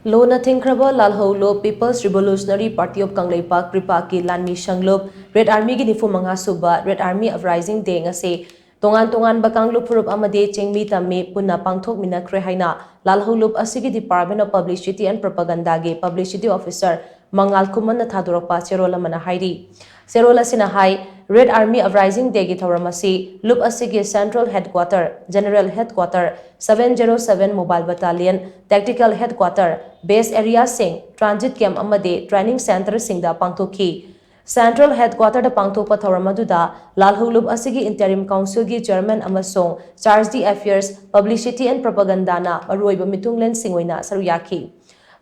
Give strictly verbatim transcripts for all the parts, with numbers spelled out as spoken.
ꯂꯣꯟꯅ ꯊꯤꯡꯈ꯭ꯔꯕ ꯂꯥꯜꯍꯧꯂꯨꯞ People's Revolutionary Party of Kangleipak, ꯀ꯭ꯔꯤꯄꯥꯛꯀꯤ ꯂꯥꯟꯃꯤ ꯁꯪꯂꯨꯞ Red Armyꯒꯤ ꯅꯤꯐꯨ ꯃꯉꯥ ꯁꯨꯕ Red Army Uprising Day ꯉꯁꯤ ꯇꯣꯉꯥꯟ ꯇꯣꯉꯥꯟꯕ ꯀꯥꯡꯂꯨꯞ ꯐꯨꯔꯨꯞ ꯑꯃꯗꯤ ꯆꯤꯡꯃꯤ ꯇꯝꯃꯤ ꯄꯨꯟꯅ ꯄꯥꯡꯊꯣꯛꯃꯤꯟꯅꯈ꯭ꯔꯦ ꯍꯥꯏꯅ ꯂꯥꯜꯍꯧꯂꯨꯞ ꯑꯁꯤꯒꯤ Department of Publicity and Propagandaꯒꯤ Publicity Officer ꯃꯉꯥꯜ ꯈꯨꯃꯟꯅ ꯊꯥꯗꯣꯔꯛꯄ ꯆꯦꯔꯣꯜ ꯑꯃꯅ ꯍꯥꯏꯔꯤ꯫ ꯆꯦꯔꯣꯜ ꯑꯁꯤꯅ ꯍꯥꯏ, Red Army Uprising Dayꯒꯤ ꯊꯧꯔꯝ ꯑꯁꯤ ꯂꯨꯞ ꯑꯁꯤꯒꯤ Central Headquarter, General Headquarter, seven zero seven Mobile Battalion, Tactical Headquarter, Base Areaꯁꯤꯡ, Transit Camp ꯑꯃꯗꯤ Training Centreꯁꯤꯡꯗ ꯄꯥꯡꯊꯣꯛꯈꯤ꯫ Central Headquarterꯗ ꯄꯥꯡꯊꯣꯛꯄ ꯊꯧꯔꯝ ꯑꯗꯨꯗ ꯂꯥꯜꯍꯧꯂꯨꯞ ꯑꯁꯤꯒꯤ Interim Councilꯒꯤ Chairman ꯑꯃꯁꯨꯡ Charge d'Affaires, Publicity and Propagandaꯅ ꯃꯔꯨꯑꯣꯏꯕ ꯃꯤꯊꯨꯡꯂꯦꯟꯁꯤꯡ ꯑꯣꯏꯅ ꯁꯔꯨꯛ ꯌꯥꯈꯤ꯫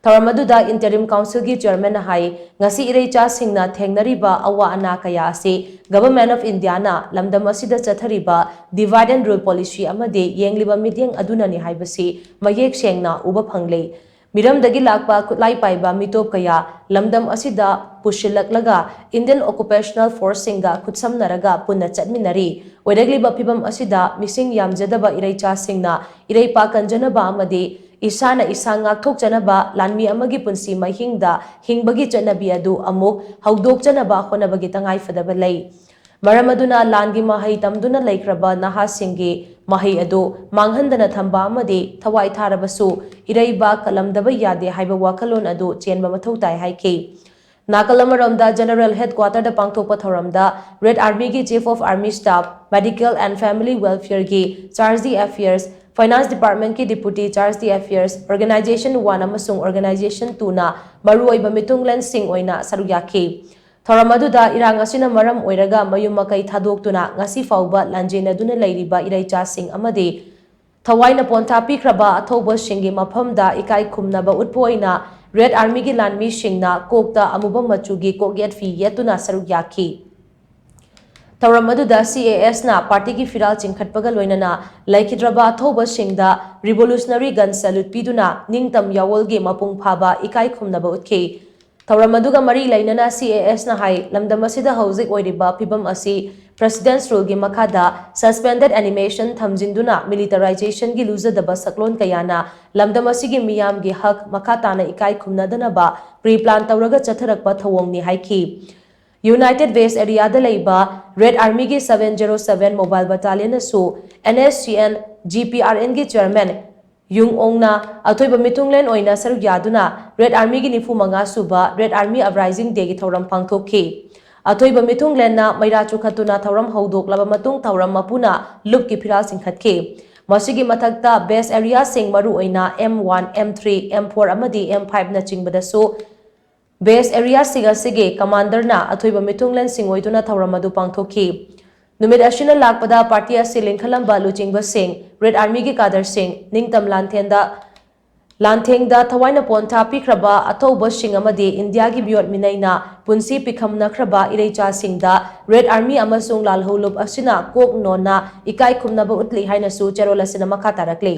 ꯊꯧꯔꯝ ꯑꯗꯨꯗ Interim Councilꯒꯤ Chairmanꯅ ꯍꯥꯏ, ꯉꯁꯤ ꯏꯔꯩꯆꯥꯁꯤꯡꯅ ꯊꯦꯡꯅꯔꯤꯕ ꯑꯋꯥ ꯑꯅꯥ ꯀꯌꯥ ꯑꯁꯤ Government of Indiaꯅ ꯂꯝꯗꯝ ꯑꯁꯤꯗ ꯆꯠꯊꯔꯤꯕ Divide and Rule Policy ꯑꯃꯗꯤ ꯌꯦꯡꯂꯤꯕ ꯃꯤꯠꯌꯦꯡ ꯑꯗꯨꯅꯅꯤ ꯍꯥꯏꯕꯁꯤ ꯃꯌꯦꯛ ꯁꯦꯡꯅ ꯎꯕ ꯐꯪꯂꯦ꯫ ꯃꯤꯔꯝꯗꯒꯤ ꯂꯥꯛꯄ ꯈꯨꯠꯂꯥꯏ ꯄꯥꯏꯕ ꯃꯤꯇꯣꯞ ꯀꯌꯥ ꯂꯝꯗꯝ ꯑꯁꯤꯗ ꯄꯨꯁꯤꯜꯂꯛꯂꯒ Indian Occupational Forceꯁꯤꯡꯒ ꯈꯨꯠꯁꯝꯅꯔꯒ ꯄꯨꯟꯅ ꯆꯠꯃꯤꯟꯅꯔꯤ꯫ ꯑꯣꯏꯔꯛꯂꯤꯕ ꯐꯤꯚꯝ ꯑꯁꯤꯗ ꯃꯤꯁꯤꯡ ꯌꯥꯝꯖꯗꯕ ꯏꯔꯩꯆꯥꯁꯤꯡꯅ ꯏꯔꯩꯄꯥꯛ ꯀꯟꯖꯅꯕ ꯑꯃꯗꯤ ꯏꯁꯥꯅ ꯏꯁꯥ ꯉꯥꯛꯊꯣꯛꯆꯅꯕ ꯂꯥꯟꯃꯤ ꯑꯃꯒꯤ ꯄꯨꯟꯁꯤ ꯃꯍꯤꯡꯗ ꯍꯤꯡꯕꯒꯤ ꯆꯠꯅꯕꯤ ꯑꯗꯨ ꯑꯃꯨꯛ ꯍꯧꯗꯣꯛꯆꯅꯕ ꯍꯣꯠꯅꯕꯒꯤ ꯇꯉꯥꯏꯐꯗꯕ ꯂꯩ꯫ ꯃꯔꯝ ꯑꯗꯨꯅ ꯂꯥꯟꯒꯤ ꯃꯍꯩ ꯇꯝꯗꯨꯅ ꯂꯩꯈ꯭ꯔꯕ ꯅꯍꯥꯁꯤꯡꯒꯤ ꯃꯍꯩ ꯑꯗꯨ ꯃꯥꯡꯍꯟꯗꯅ ꯊꯝꯕ ꯑꯃꯗꯤ ꯊꯋꯥꯏ ꯊꯥꯔꯕꯁꯨ ꯏꯔꯩꯕꯥꯛ ꯀꯜꯂꯝꯗꯕ ꯌꯥꯗꯦ ꯍꯥꯏꯕ ꯋꯥꯈꯜꯂꯣꯟ ꯑꯗꯨ ꯆꯦꯟꯕ ꯃꯊꯧ ꯇꯥꯏ ꯍꯥꯏꯈꯤ꯫ ꯅꯥꯀꯜ ꯑꯃꯔꯣꯝꯗ General Headquarterꯗ ꯄꯥꯡꯊꯣꯛꯄ ꯊꯧꯔꯝꯗ Red Armyꯒꯤ Chief of Army Staff, Medical and Family Welfareꯒꯤ Charge d'Affairs, Finance Departmentꯀꯤ Deputy Charge d'Affairs, Organization one ꯑꯃꯁꯨꯡ Organization twoꯅ ꯃꯔꯨꯑꯣꯏꯕ ꯃꯤꯊꯨꯡꯂꯦꯟꯁꯤꯡ ꯑꯣꯏꯅ ꯁꯔꯨꯛ ꯌꯥꯈꯤ꯫ ꯊꯧꯔꯝ ꯑꯗꯨꯗ ꯏꯔꯥꯡ ꯑꯁꯤꯅ ꯃꯔꯝ ꯑꯣꯏꯔꯒ ꯃꯌꯨꯝ ꯃꯀꯩ ꯊꯥꯗꯣꯛꯇꯨꯅ ꯉꯁꯤ ꯐꯥꯎꯕ ꯂꯥꯟꯖꯦꯟꯅꯗꯨꯅ ꯂꯩꯔꯤꯕ ꯏꯔꯩꯆꯥꯁꯤꯡ ꯑꯃꯗꯤ ꯊꯋꯥꯏꯅ ꯄꯣꯟꯊꯥ ꯄꯤꯈ꯭ꯔꯕ ꯑꯊꯧꯕꯁꯤꯡꯒꯤ ꯃꯐꯝꯗ ꯏꯀꯥꯏ ꯈꯨꯝꯅꯕ ꯎꯠꯄ ꯑꯣꯏꯅ Red Armyꯒꯤ ꯂꯥꯟꯃꯤꯁꯤꯡꯅ ꯀꯣꯛꯇ ꯑꯃꯨꯕ ꯃꯆꯨꯒꯤ ꯀꯣꯛꯌꯦꯠ ꯐꯤ ꯌꯦꯠꯇꯨꯅ ꯁꯔꯨꯛ ꯌꯥꯈꯤ꯫ ꯊꯧꯔꯝ ꯑꯗꯨꯗ CASꯅ partyꯒꯤ ꯐꯤꯔꯥꯜ ꯆꯤꯡꯈꯠꯄꯒ ꯂꯣꯏꯅꯅ ꯂꯩꯈꯤꯗ꯭ꯔꯕ ꯑꯊꯧꯕꯁꯤꯡꯗ revolutionary gun salute ꯄꯤꯗꯨꯅ ꯅꯤꯡꯇꯝ ꯌꯥꯑꯣꯜꯒꯤ ꯃꯄꯨꯡ ꯐꯥꯕ ꯏꯀꯥꯏ ꯈꯨꯝꯅꯕ ꯎꯠꯈꯤ꯫ ꯊꯧꯔꯝ ꯑꯗꯨꯒ ꯃꯔꯤ ꯂꯩꯅꯅ C A S ꯅ ꯍꯥꯏ, ꯂꯝꯗꯝ ꯑꯁꯤꯗ ꯍꯧꯖꯤꯛ ꯑꯣꯏꯔꯤꯕ ꯐꯤꯕꯝ ꯑꯁꯤ President's Rule ꯒꯤ ꯃꯈꯥꯗ suspended animation ꯊꯝꯖꯤꯟꯗꯨꯅ militarization ꯒꯤ ꯂꯨꯖꯗꯕ ꯁꯛꯂꯣꯟ ꯀꯌꯥꯅ ꯂꯝꯗꯝ ꯑꯁꯤꯒꯤ ꯃꯤꯌꯥꯝꯒꯤ ꯍꯛ ꯃꯈꯥ ꯇꯥꯅ ꯏꯀꯥꯏ ꯈꯨꯝꯅꯗꯅꯕ pre-plan ꯇꯧꯔꯒ ꯆꯠꯊꯔꯛꯄ ꯊꯧꯑꯣꯡꯅꯤ ꯍꯥꯏꯈꯤ꯫ United West Area ꯗ ꯂꯩꯕ Red Army ꯒꯤ seven zero seven Mobile Battalion ꯅꯁꯨ N S C N G P R N ꯒꯤ Chairman ꯌꯨꯡ ꯑꯣꯡꯅ ꯑꯊꯣꯏꯕ ꯃꯤꯊꯨꯡꯂꯦꯟ ꯑꯣꯏꯅ ꯁꯔꯨꯛ ꯌꯥꯗꯨꯅ Red Army ꯒꯤ ꯅꯤꯐꯨ ꯃꯉꯥ ꯁꯨꯕ Red Army Uprising Day ꯒꯤ ꯊꯧꯔꯝ ꯄꯥꯡꯊꯣꯛꯈꯤ꯫ ꯑꯊꯣꯏꯕ ꯃꯤꯊꯨꯡꯂꯦꯟꯅ ꯃꯩꯔꯥ ꯆꯨꯈꯠꯇꯨꯅ ꯊꯧꯔꯝ ꯍꯧꯗꯣꯛꯂꯕ ꯃꯇꯨꯡ ꯊꯧꯔꯝ ꯃꯄꯨꯅ ꯂꯨꯞꯀꯤ ꯐꯤꯔꯥꯜ ꯆꯤꯡꯈꯠꯈꯤ꯫ ꯃꯁꯤꯒꯤ ꯃꯊꯛꯇ base area ꯁꯤꯡ ꯃꯔꯨꯑꯣꯏꯅ M one, M three, M four ꯑꯃꯗꯤ M five ꯅꯆꯤꯡꯕꯗꯁꯨ base area ꯁꯤꯡ ꯑꯁꯤꯒꯤ commander ꯅ ꯑꯊꯣꯏꯕ ꯃꯤꯊꯨꯡꯂꯦꯟꯁꯤꯡ ꯑꯣꯏꯗꯨꯅ ꯊꯧꯔꯝ ꯑꯗꯨ ꯄꯥꯡꯊꯣꯛꯈꯤ꯫ ꯅꯨꯃꯤꯠ ꯑꯁꯤꯅ ꯂꯥꯛꯄꯗ party ꯑꯁꯤ ꯂꯤꯡꯈꯠꯂꯝꯕ ꯂꯨꯆꯤꯡꯕꯁꯤꯡ, Red Army ꯒꯤ cadre ꯁꯤꯡ, ꯅꯤꯡꯇꯝ ꯂꯥꯟꯊꯦꯟꯗ, ꯂꯥꯟꯊꯦꯡꯗ ꯊꯋꯥꯏꯅ ꯄꯣꯟꯊꯥ ꯄꯤꯈ꯭ꯔꯕ ꯑꯊꯧꯕꯁꯤꯡ ꯑꯃꯗꯤ ꯏꯟꯗꯤꯌꯥꯒꯤ ꯃꯤꯑꯣꯠ ꯃꯤꯅꯩꯅ ꯄꯨꯟꯁꯤ ꯄꯤꯈꯝꯅꯈ꯭ꯔꯕ ꯏꯔꯩꯆꯥꯁꯤꯡꯗ Red Army ꯑꯃꯁꯨꯡ ꯂꯥꯜꯍꯧꯂꯨꯞ ꯑꯁꯤꯅ ꯀꯣꯛ ꯅꯣꯟꯅ ꯏꯀꯥꯏ ꯈꯨꯝꯅꯕ ꯎꯠꯂꯤ ꯍꯥꯏꯅꯁꯨ ꯆꯦꯔꯣꯜ ꯑꯁꯤꯅ ꯃꯈꯥ ꯇꯥꯔꯛꯂꯤ꯫